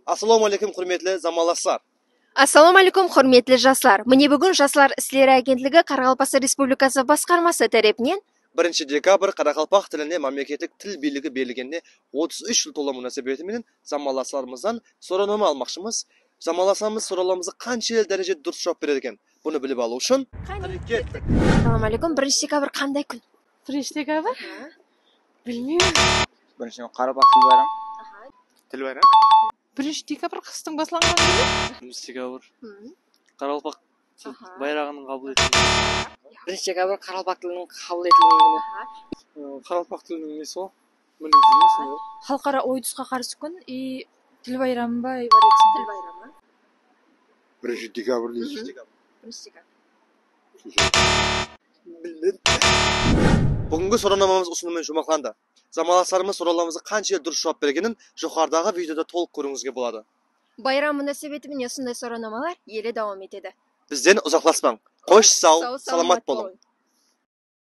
Ассалаумағалейкум, құрметті замандастар. Ассалаумағалейкум, құрметті жастар. Міне, бүгін Жастар істері агентлігі Қарақалпақстан Республикасы басқармасы тарапынан 1 декабрь қарақалпақ тіліне мемлекеттік тіл билігі берілгеніне 33 жыл толу мұнасабетіменен замандастарымыздан сұранама алмақшымыз. Замандастарымыз сұрауларымызға қанша дәрежеде дұрыс жауап береді екен? Бұны біліп алу үшін кеттік. Ассалаумағалейкум, 1 декабрь қандай күн? 1 декабрь? Білмеймін. Бірінші қарақалпақ тіл байрам. Тіл байрам. 1 декабрь қыстың басталған күні. 1 декабрь қарақалпақ байрағының қабыл етілуі. 1 декабрь қарақалпақ тілінің қабыл етілген күні. Қарақалпақ тілінің несі ғой, милли тілі ме сондай ғой. Халықара ой-тұсқа қарсы күн и тіл байрамы ба бар еді. Тіл байрамы. 1 декабрь дейсіз. 1 декабрь. Білмедім. Бүгінгі сұранамамыз осынымен жұмақланды. Замандастарымыз сұрауларымызға қанша дұрыс жауап бергенін жоғарыдағы видеода толық көруіңізге болады. Байрам мұнасабетімен осындай сұранамалар елі давам етеді. Бізден ұзақласпаң. Қош сау, саламат болың.